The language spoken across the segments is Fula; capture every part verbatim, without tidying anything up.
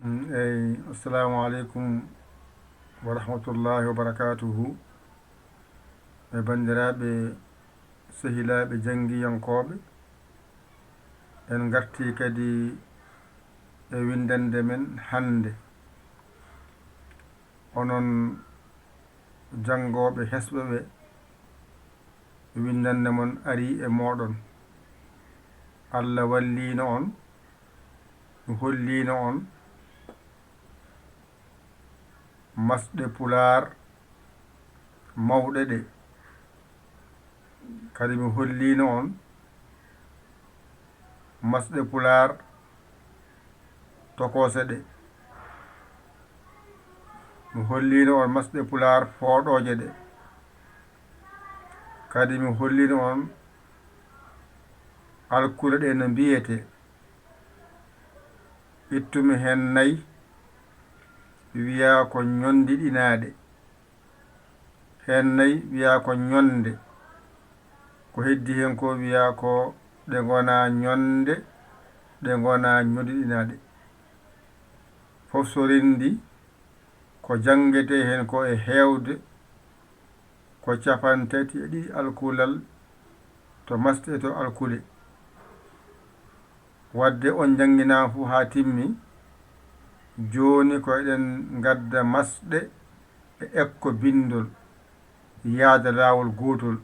Eyi, assalamu aleykum wa rahmatullahi wa barakatuhu. E banndiraaɓe, sehilaaɓe janngiyankooɓe, en ngartii kadi e winndannde men hannde. Onon janngooɓe hesɓe ɓe, winndannde mon arii e mooɗon. Allah walliino on, holliino on masɗe Pulaar mawɗe ɗe. Kadi mi holliino on masɗe Pulaar tokoose ɗe. Mi holliino on masɗe Pulaar fooɗooje ɗe. Kadi mi holliino on alkule ɗe no mbiyetee. Ittumi heen nay, wiyaa ko ñonndiɗinaaɗe. Heen nay wiyaa ko ñonnde. Ko heddi heen ko wiyaa ko ɗe ngonaa ñonnde, ɗe ngonaa ñonndiɗinaaɗe. Fof so renndii, ko janngetee heen ko e heewde, ko cappanɗe tati e ɗiɗi alkulal to masɗe to alkule. Waɗde on njannginaama fof haa timmi, jooni ko eɗen ngadda masɗe e ekko binndol, yaada laawol gootol.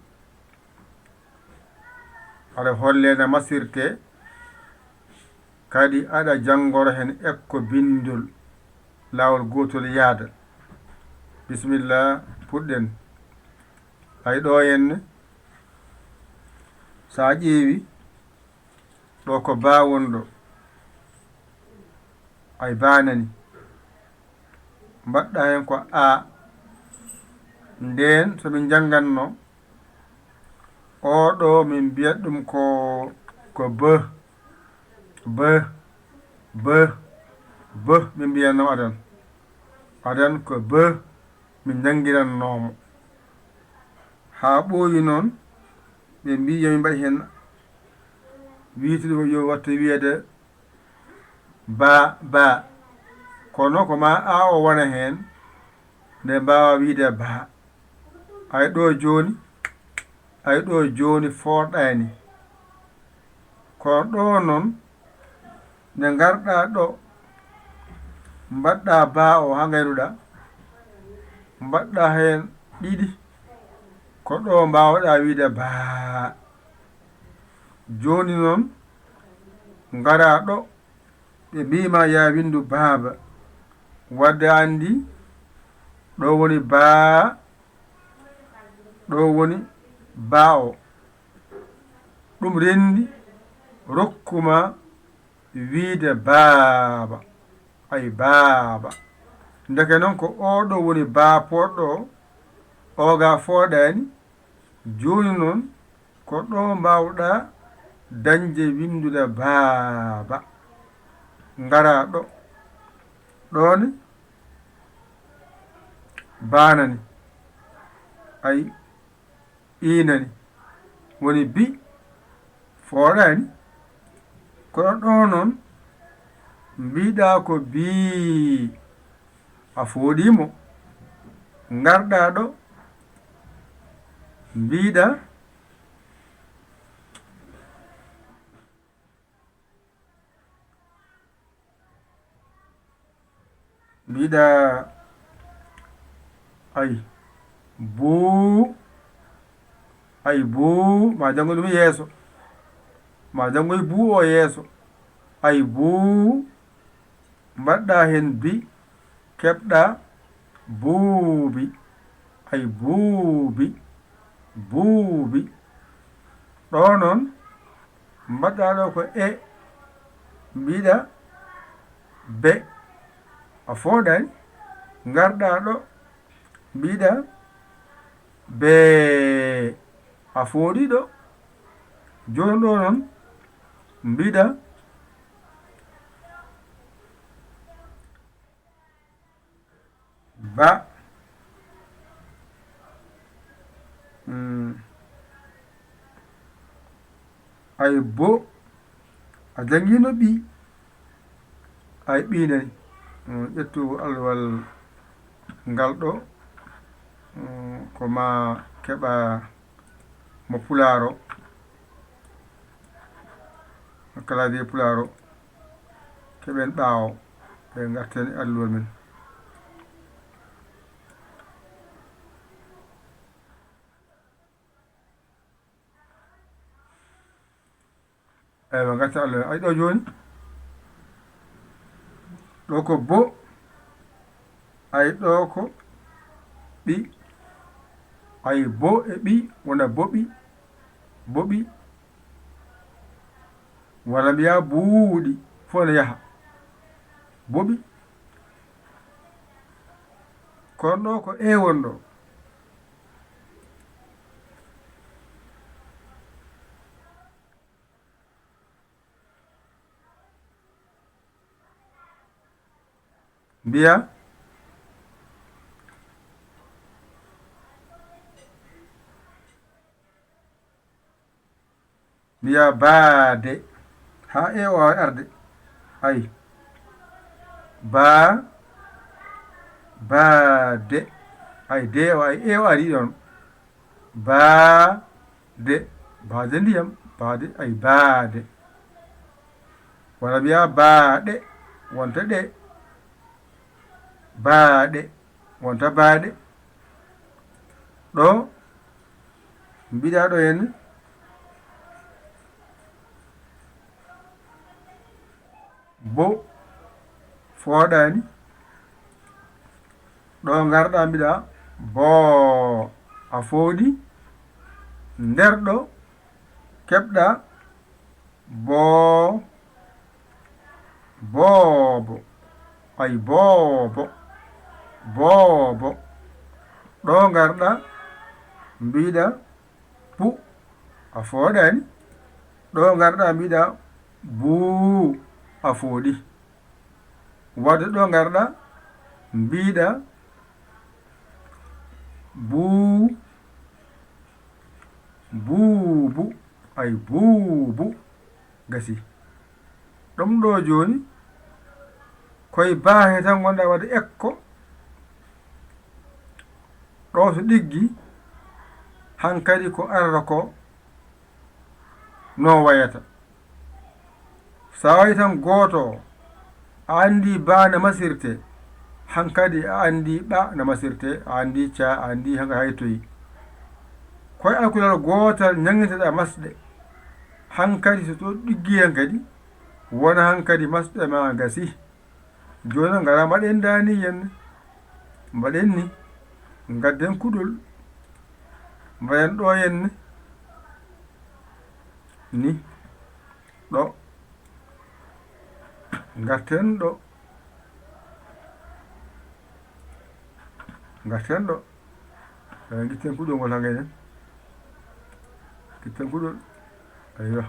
Aɗa holle no masirtee, kadi aɗa janngora heen ekko binndol, laawol gootol yaada. Bisimilla, puɗɗen. Ay ɗo henne, so a ƴeewi, ɗo ko baa woni ɗo. Ay baa nani. Mbaɗɗa heen ko a. Ndeen so min njannganno, oo ɗo min mbiyat ɗum ko, ko b, b, b, b min mbiyatno adan. Adan ko b min njanngiranno mo. Haa ɓooyi noon, ɓe mbii yo min mbaɗ heen wiytude ko yo waɗtu wiyeede baa, baa. Kono ko maa a o wona heen, nde mbaawa wiyde baa. Ay ɗo jooni, ay ɗo jooni fooɗaani. Kono ɗo noon, nde ngarɗaa ɗo, mbaɗɗaa baa o haa ngayruɗaa, mbaɗɗaa heen ɗiɗi, ko ɗo mbaawɗaa wiyde baa. Jooni noon, ngaraa ɗo, ɓe mbii ma yaa winndu baaba. Waɗde a anndi, ɗo woni baa, ɗo woni baa o. Ɗum renndi rokku ma wiyde baaba. Ay baaba. Ndeke noon ko oo ɗo woni baa pooɗɗo o, oo ga fooɗaani. Jooni noon, ko ɗo mbaawɗaa dañde winndude baaba. Ngaraa ɗo. Ɗo ne, baa nani. Ay, ii nani. Woni bi, fooɗaani. Kono ɗo noon, mbiɗaa ko bii, a fooɗii mo. Ngarɗaa ɗo, mbiɗaa, mbiɗaa, ay, buu, ay, buu, ma janngo ɗum yeeso, ma janngo e buu o yeeso, ay, buu, mbaɗɗaa heen bi, keɓɗaa buubi, ay, buubi, buubi. Ɗo noon, mbaɗɗaa ɗo ko e, mbiɗa be, a fooɗaani, ngarɗaa ɗo, mbiɗa bee, a fooɗii ɗo. Jooni ɗo noon, mbiɗa ba, mm, ay bo, a janngiino ɓii, ay ɓii nani. Mm, ƴettu alluwal ngal ɗo, mm, ko ma keɓa mo pulaaro, clavier pulaaro, keɓen ɓaawo, ɓe ngarten e alluwal men. Eywa, ngacca Allah. Ay, ɗo jooni. Ɗo ko bo. Ay, ɗo ko ɓi. Ay, bo e ɓi, wona boɓi. Boɓi. Walla mbiya buuɗi. Fof ne yaha. Boɓi. Kono ɗo ko e won ɗo. Mbiya, mbiya baade. Haa e o waawi arde. Ay. Baa, baade. Ay, de o, ay, e o ari ɗon. Baade. Baade ndiyam. Baade, ay, baade. Walla mbiya baaɗe. Wonta ɗe. Baaɗe. Wonta baaɗe. Ɗo, mbiɗa ɗo henna. Bo, fooɗaani. Ɗo ngarɗa mbiɗa, boo, a fooɗi. Nder ɗo, keɓɗa, boo, boobo. Ay, boobo, boobo. Ɗo ngarɗa, mbiɗa, bu, a fooɗaani. Ɗo ngarɗa, mbiɗa, buu, a fooɗi. Wadde ɗo ngarɗa, mbiɗa, buu, buubu, ay, buubu. Gasi. Ɗum ɗo jooni, koye baahe tan ngonɗa waɗde ekko. Ɗo so ɗiggi, hankadi ko arata ko no wayata. So a wayi tan gooto o, a anndi ba no masirte, hankadi a anndi ɓa no masirte, a anndi ca, a anndi hankadi hay toyi. Koye alkulal gootal ñaŋŋinteɗa masɗe. Hankadi so to ɗiggi hankadi, wona hankadi masɗe ma gasi. Jooni noon, ngara mbaɗen daani henne. Mbaɗen ni. Ngadden kuɗol. Mbaɗen ɗo henne. Ni. Ɗo. Ngarten ɗo. Ngarten ɗo. Eyi, ngitten kuɗol ngol haa ngaynen. Ngitten kuɗol. Eywa.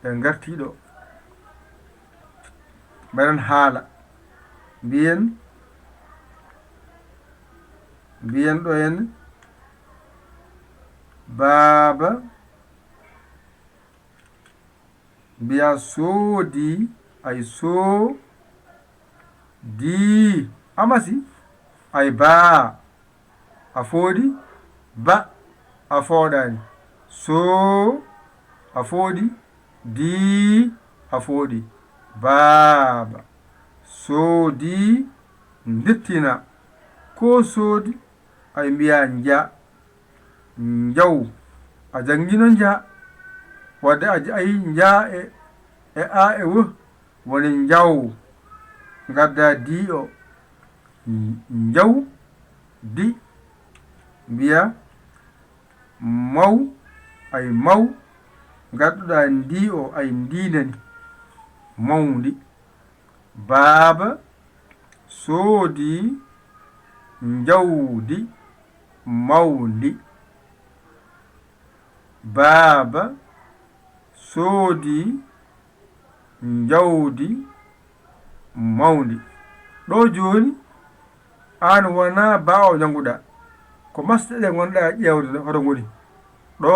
En ngartii ɗo. Mbaɗen haala. Mbiyen, mbiyen ɗo en, baaba, mbiya soodi, ay soodi. Amasi, ay baa. A fooɗi? Ba, a fooɗaani. Soo, a fooɗi? Dii, a fooɗi. Baaba. Soodi, ndettina. Ko soodi? Ay mbiya nja. Njaw. A janngino nja. Wadde a, ay nja e, e a e wo. Woni njaw, ngadda di o. Njaw, di, mbiya, maw, ay maw, ngadduɗa ndi o, ay ndi nani, mawndi. Baaba soodi njawdi mawndi. Baaba soodi njawdi mawndi. Ɗo jooni, aan wonaa baawo njannguɗaa, ko masɗe ɗe ngonɗaa ƴeewde hoto ngoni. Ɗo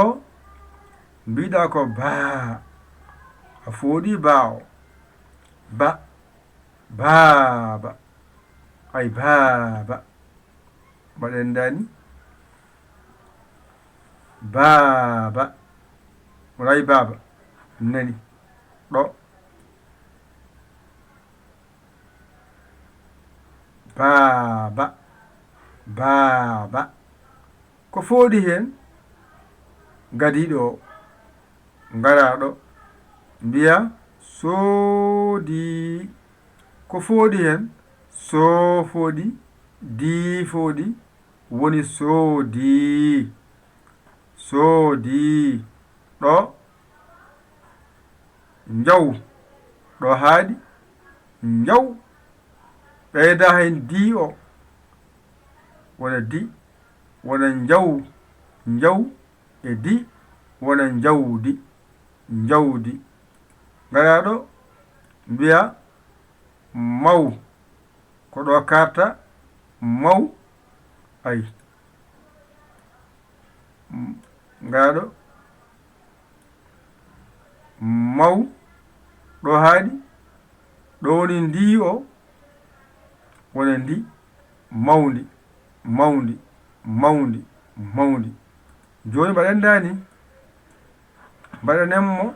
mbiɗaa ko baa, a fooɗii baawo. Ba, Baaba. Ay, baaba. Mbaɗen dani. Baaba. Wonay baaba. Nani. Ɗo. Baaba. Baaba. Ko fooɗi heen? Gadiiɗo o. Ngaraaɗo. Mbiya soodi. Ko fooɗi heen? Soo fooɗi. Dii fooɗi. Woni soodi. Soodi. Ɗo. Njaw. Ɗo haaɗi. Njaw. Ɓeyda heen dii o. Wona di. Wona njaw. Njaw. E di. Wona njawdi. Njawdi. Ngaraaɗo. Mbiya maw. Ko ɗo karta maw. Ay. Ngaraaɗo. Maw. Ɗo haaɗi. Ɗo woni ndi o. Wona ndi. Mawndi. Mawndi. Mawndi. Mawndi. Jooni mbaɗen dani. Mbaɗanen mo.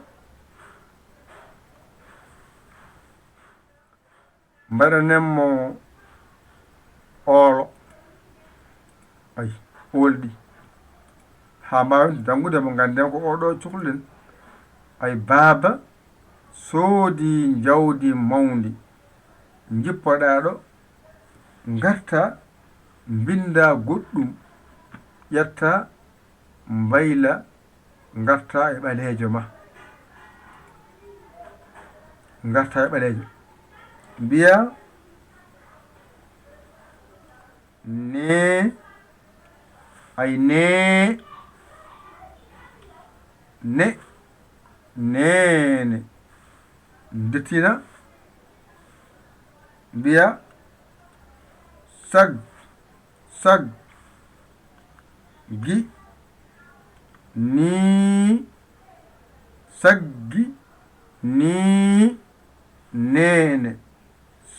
Mbaɗanen mo oolo. Ay, oolɗi. Haa mbaawen janngude mo, ngannden ko oɗo cukluɗen. Ay, baaba soodi njawdi mawndi. Njippoɗaa ɗo, ngarta, mbinnda goɗɗum. Ƴetta, mbayla, ngarta e ɓaleejo ma. Ngarta e ɓaleejo. Mbiya, ne, ay, ne, ne, neene. Ndettina. Mbiya, sag, sag, gi, ni, saggi, ni, neene.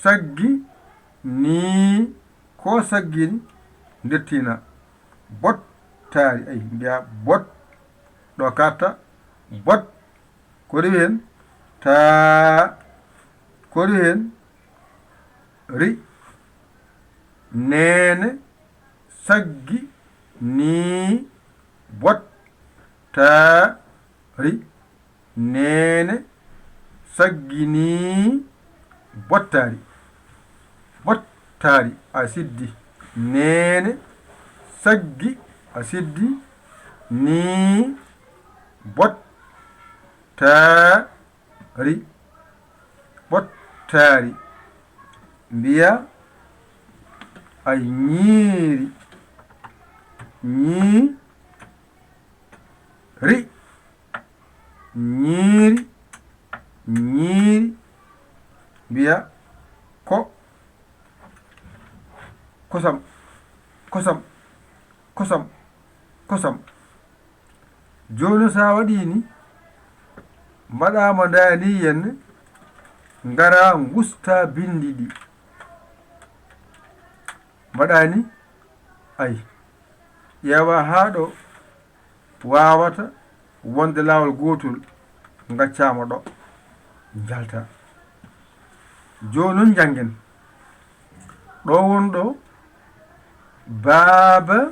Saggi, ni, ko saggini, ndettina. Bottaari, ay, mbiya bot, ɗo karta, bot, ko rewi heen, taa, ko rewi heen, ri, neene, saggi, ni, bot, taa, ri, neene, saggi, ni, bottaari. Bottaari, a siddi. Neene, saggi, a siddi. Ni, bot, taa, ri. Ɓottaari. Mbiya, ay, ñiiri. Ñii, ri. Ñiiri. Ñiiri. Mbiya, ko. Kosam. Kosam. Kosam. Kosam. Jooni, so a waɗii ni, mbaɗaa mo ndaani yen, ngaraa ngustaa binndi ɗi. Mbaɗaa ni, ay, ƴeewaa haa ɗo waawata wonde laawol gootol, ngaccaa mo ɗo, njaltaa. Jooni noon njanngen. Ɗo won ɗo, baaba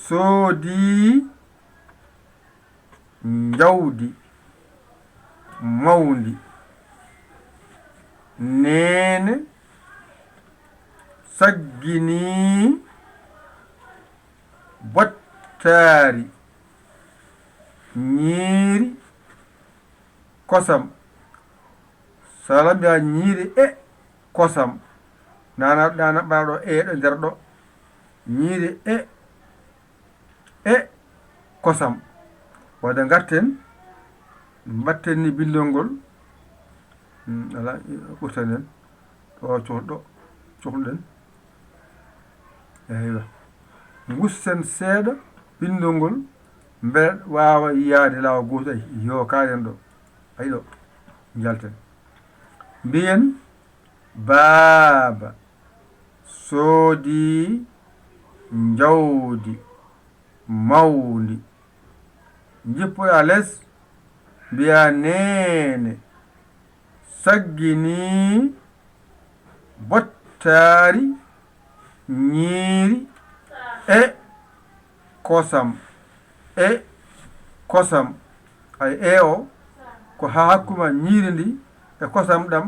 soodii njawdi mawndi. Neene sagginii bottaari, ñiiri, kosam. Sala mbiya ñiiri e kosam. Nana, nana ɓaɗa ɗo e ɗo nder ɗo. Ñiiri e, e kosam. Wadde ngarten, mbatten ni binndol ngol. Hmm, ala, ɓurtanen. Ɗo cohɗo, cohluɗen. Eywa. Ngusten seeɗa binndol ngol, mbele waawa yiyaade laawol gooto. Ay, yo, kaɗen ɗo. Ay ɗo, njalten. Mbiyen baaba soodii njawdi mawndi. Njippoɗaa les, mbiyaa neene sagginii bottaari ñiiri e kosam, e kosam. Ay, e o ko haa hakkuma ñiiri ndi e kosam ɗam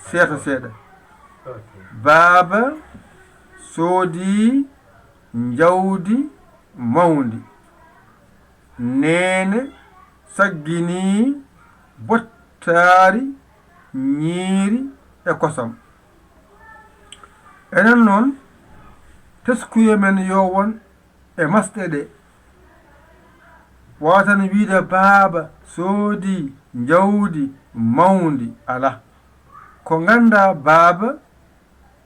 seeɗa seeɗa. Baaba soodii njawdi mawndi. Neene sagginii bottaari ñiiri e kosam. Enen noon, teskuye men yo won e masɗe ɗe. Waawaa tan wiide baaba soodii njawdi mawndi, alaa. Ko nganndaa baaba,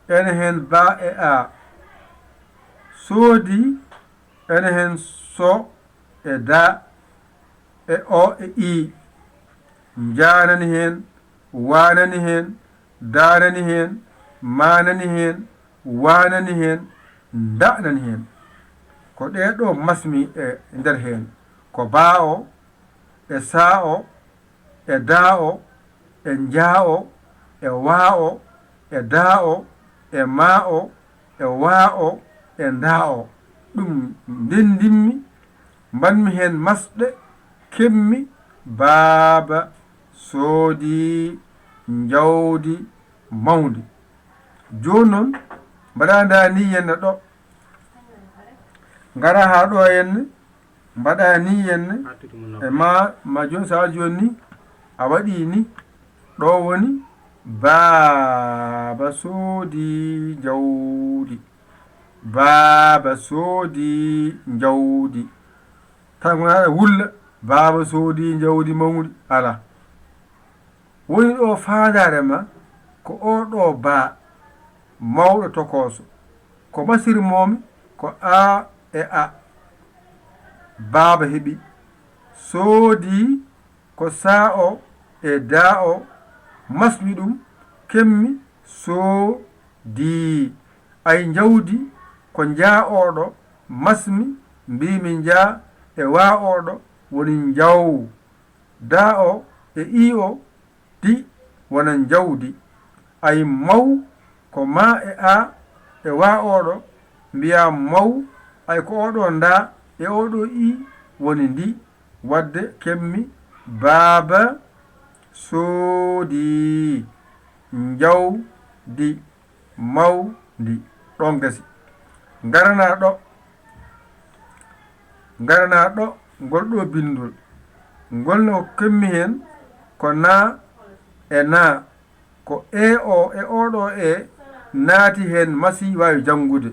ene heen baa e aa. Soodii, ene heen so e daa, e o e ii. Njaa nani heen, waa nani heen, daa nani heen, maa nani heen, waa nani heen, nda nani heen. Ko ɗee ɗoo masmi e nder heen. Ko baa o, e saa o, e daa o, e njaa o, e waa o, e daa o, e maa o, e waa o, e ndaa o. Ɗum ndenndimmi, mbaɗmi heen masɗe, keɓmi, baaba soodii njawdi mawndi. Jooni noon, mbaɗaa ndaa nii yenne ɗo. Ngaraa haa ɗo henne, mbaɗaa nii henne. E ma, ma jooni, so a jooni nii, a waɗii nii. Ɗo woni baaba soodii njawdi. Baaba soodii njawdi. Tan wonaa aɗa wulla, baaba soodii njawdi mawndi. Alaa. Woni ɗo faandaare ma ko oo ɗoo baa mawɗo tokooso. Ko masirmoomi ko aa e a. Baaba heɓi. Soodii ko saa o e daa o, masmi ɗum, keɓmi soodii. Ay, njawdi ko njaa o ɗo, masmi, mbiimi njaa e waa o ɗo, woni njaw. Daa o e ii o, di, wona njawdi. Ay, maw ko maa e aa e waa o ɗo, mbiyaa maw, ay, ko oo ɗoo ndaa e oo ɗoo ii woni ndi. Waɗde keɓmi baaba soodii njawdi mawndi. Ɗoon gasi. Ngaranaa ɗo. Ngaranaa ɗo, ngol ɗoo binndol. Ngol no keɓmi heen ko naa e naa. Ko e o e oo ɗoo e naati heen, masii waawi janngude.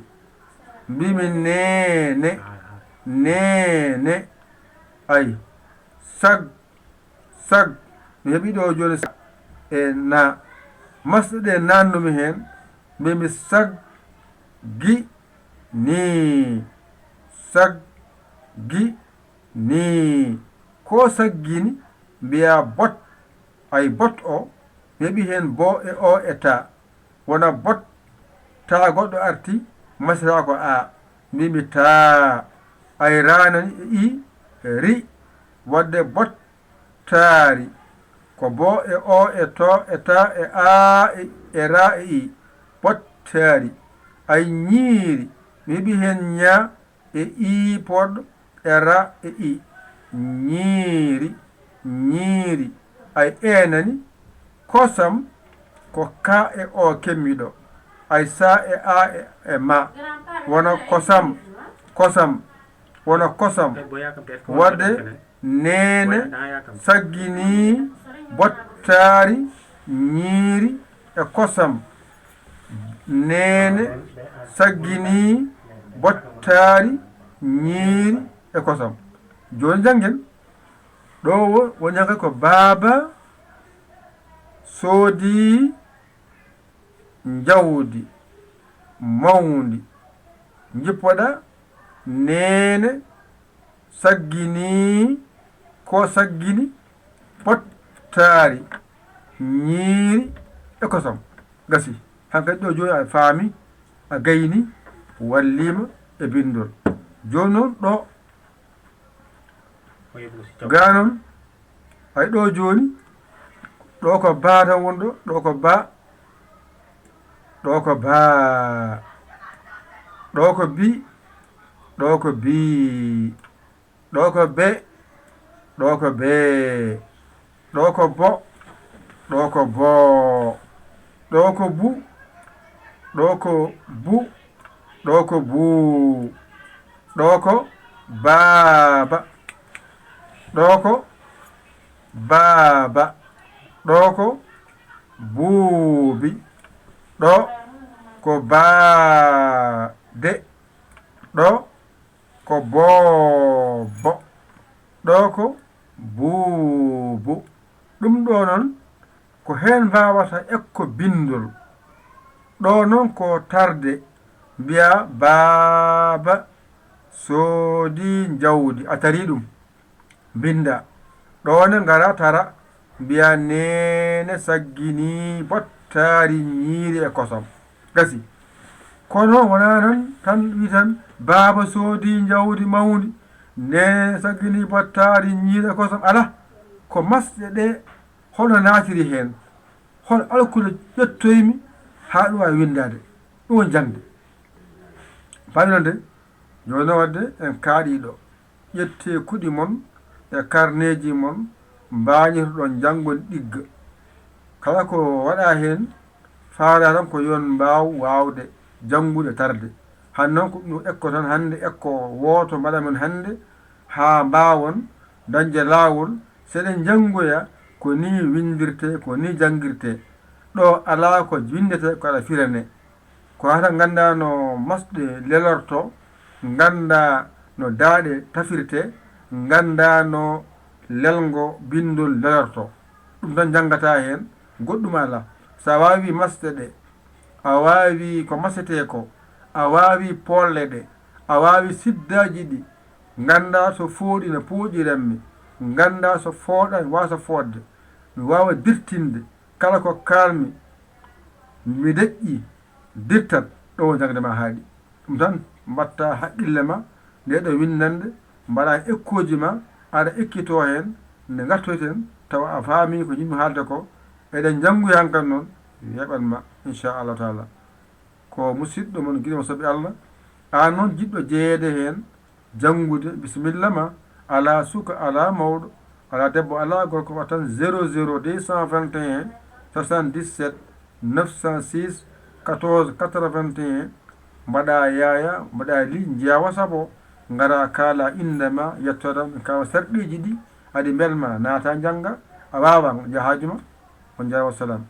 Mbiimi neene, neene. Ay, sag, sag. Mi heɓii ɗo jooni sa-, e naa. Masɗe ɗe naannumi heen, mbiimi sag, gi, nii. Sag, gi, nii. Ko saggini, mbiyaa bot. Ay, bot o, mi heɓii heen bo e o e taa. Wona bot, taa goɗɗo arti, masiraako a. Mbiimi taa. Ay, raa nani e ii, ri. Waɗde bot, taari. Ko bo e o e to e ta e a e, e ra e i. Bottaari. Ay, ñiiri. Mi heɓii heen ñaa e ii poɗɗo e ra e i. Ñiiri. Ñiiri. Ay, e nani. Kosam. Ko ka e o keɓmi ɗo. Ay, sa e a e, e ma. Wona kosam. Kosam. Wona kosam. Waɗde neene sagginii bottaari ñiiri e kosam. Neene sagginii bottaari ñiiri e kosam. Jooni janngen. Ɗo wo-, woni janngen ko baaba soodii njawdi mawndi. Njippoɗaa, neene sagginii, ko saggini, bottaari, ñiiri, e kosam. Gasi. Hankadi ɗo jooni a faami, a gayni, walliima e binndol. Jooni noon ɗo Ga noon, ay ɗo jooni, ɗo ko ba tan woni ɗo, ɗo ko ba, ɗo ko ba, ɗo ko bi, ɗo ko bi, ɗo ko be, ɗo ko be, ɗo ko bo, ɗo ko bo, ɗo ko bu, ɗo ko bu, ɗo ko bu, ɗo ko baaba, ɗo ko baaba, ɗo ko buubi, ɗo ko baade, ɗo ko boobo, ɗo ko buubu. Ɗum ɗo noon ko heen mbaawata ekko binndol. Ɗo noon ko tarde, mbiyaa baaba soodii njawdi, a tarii ɗum, mbinndaa. Ɗo ne ngaraa tara, mbiyaa neene sagginii bottaari ñiiri e kosam. Gasi. Kono wonaa noon tan wi tan baaba soodii njawdi mawndi, neene sagginii bottaari ñiiri e kosam. Alaa, ko masɗe ɗe hol no naatiri heen? Hol alkule ƴettoymi haa ɗum waawi winndaade? Ɗum woni jaŋde. Paami noon de, jooni noon waɗde en kaaɗii ɗo. Ƴettee kuɗi mon e karneeji mon, mbaañotoɗon njanngon ɗigga. Kala ko waɗaa heen, faalaa tan ko yo on mbaaw waawde janngude tarde. Hannde noon ko ɗum ekko tan, hannde ekko wooto mbaɗa men hannde haa mbaawon dañde laawol. So eɗen njanngoya ko nii winndirtee, ko nii janngirtee. Ɗo alaa ko winndetee ko aɗa firanee. Ko hata nganndaa no masɗe lelortoo, nganndaa no daaɗe tafirtee, nganndaa no lelngo binndol lelortoo. Ɗum tan njanngataa heen, goɗɗum alaa. So a waawii masɗe ɗe, a waawii ko masetee ko, a waawii polle ɗe, a waawii siddaaji ɗi, nganndaa so fooɗi no pooɗiranmi, nganndaa so fooɗa mi waasa fooɗde, mi waawa dirtinde kala ko kaalmi, mi deƴƴi, dirtat, ɗo o jaŋde ma haaɗi. Ɗum tan, mbaɗta haqqille ma, nde ɗo winndannde, mbaɗa ekkooji ma, aɗa ekkitoo heen, nde ngartoyten, tawa a faami ko njiɗmi haalde ko, eɗen njannguya hankadi noon, weeɓan ma, inchallahu taala. Ko musidɗo mon, giɗo mo soɓi Allah, aan noon jiɗɗo jeyeede heen, janngude, bisimilla ma, alaa suka, alaa mawɗo, alaa debbo, alaa gorko, waɗ tan zéro zéro deux cent vingt et un soixante-dix-sept neuf cent six quatorze quatre-vingt-un, mbaɗa yaaya, mbaɗa li, njeeya WhatsApp o, ngara kaala innde ma, yettoɗam, kawa sarɗiiji ɗi, aɗi mbelma, naata njannga, a waawa jahaaju ma, on njaha, wassalam.